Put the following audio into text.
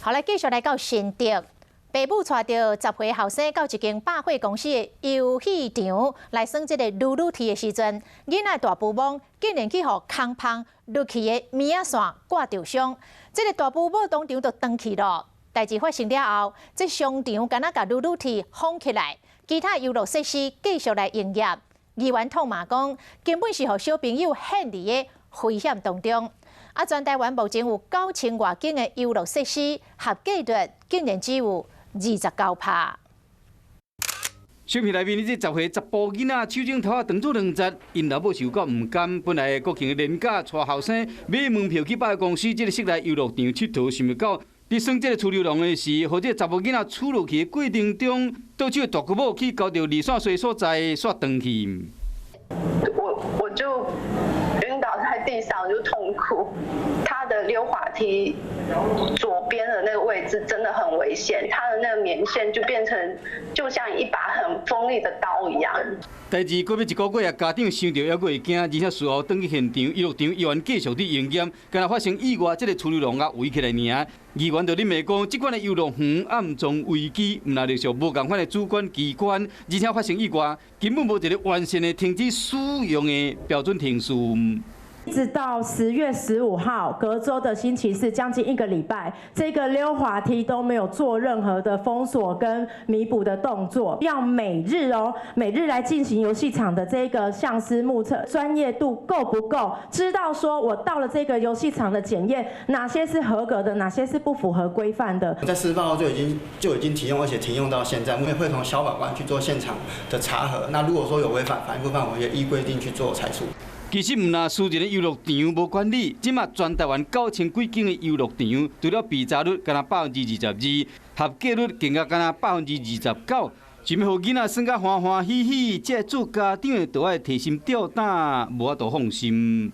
好來，繼續來到新竹，爸母帶著10歲後生到一間百貨公司的遊戲場來耍這個溜溜梯的時陣，囡仔大埔母竟然去予空芳落去的棉仔線割著傷，這个大埔母當場就斷氣囉。代誌發生了後，這商場敢若共溜溜梯封起來，其他遊樂設施繼續來營業。議員痛罵講，根本是予小朋友陷佇个危險當中。啊，全台灣目前有9000外間的遊樂設施，合格率竟然只有29趴。相片內面，這10歲查埔囡仔手指頭仔斷做兩截，𪜶老母受夠毋甘。本來國慶的連假，帶後生買門票去百貨公司這个室內遊樂場𨑨迌，想袂到佇耍這个趨溜廊的時，予這个查某囡仔趨落去的過程中，倒手的大姑母去勾著二線衰所在，煞斷去。我就暈倒在地上，就痛哭。他的溜滑梯左邊的那個位置真的很危險，他的那個棉線就變成就像一把很鋒利的刀一樣。代誌過欲一個月啊，家長想著猶閣會驚，而且事後轉去現場，遊樂場依然繼續佇營業，敢若發生意外，這个趨溜廊猶圍起來爾。議員就認為講，這款的遊樂園暗藏危機，毋但陸續無仝款的主管機關，而且發生意外，根本無一个完善的停止使用的標準程序。一直到10月15號，隔週的星期四，將近一個禮拜，這個溜滑梯都沒有做任何的封鎖跟彌補的動作，要每日哦，每日來進行遊戲場的這個相師目測，專業度夠不夠？知道說我到了這個遊戲場的檢驗，哪些是合格的，哪些是不符合規範的？在事發後就已經停用，而且停用到現在，我們會同消保官去做現場的查核。那如果說有違反法規範，我們也依規定去做拆除。其實毋但私人的遊樂場無管理，這馬全台灣9000幾間的遊樂場，除了被查率干焦22%，合格率更加干焦29%。想欲予囡仔耍甲歡歡喜喜，這做家長的都愛提心吊膽，無法度放心。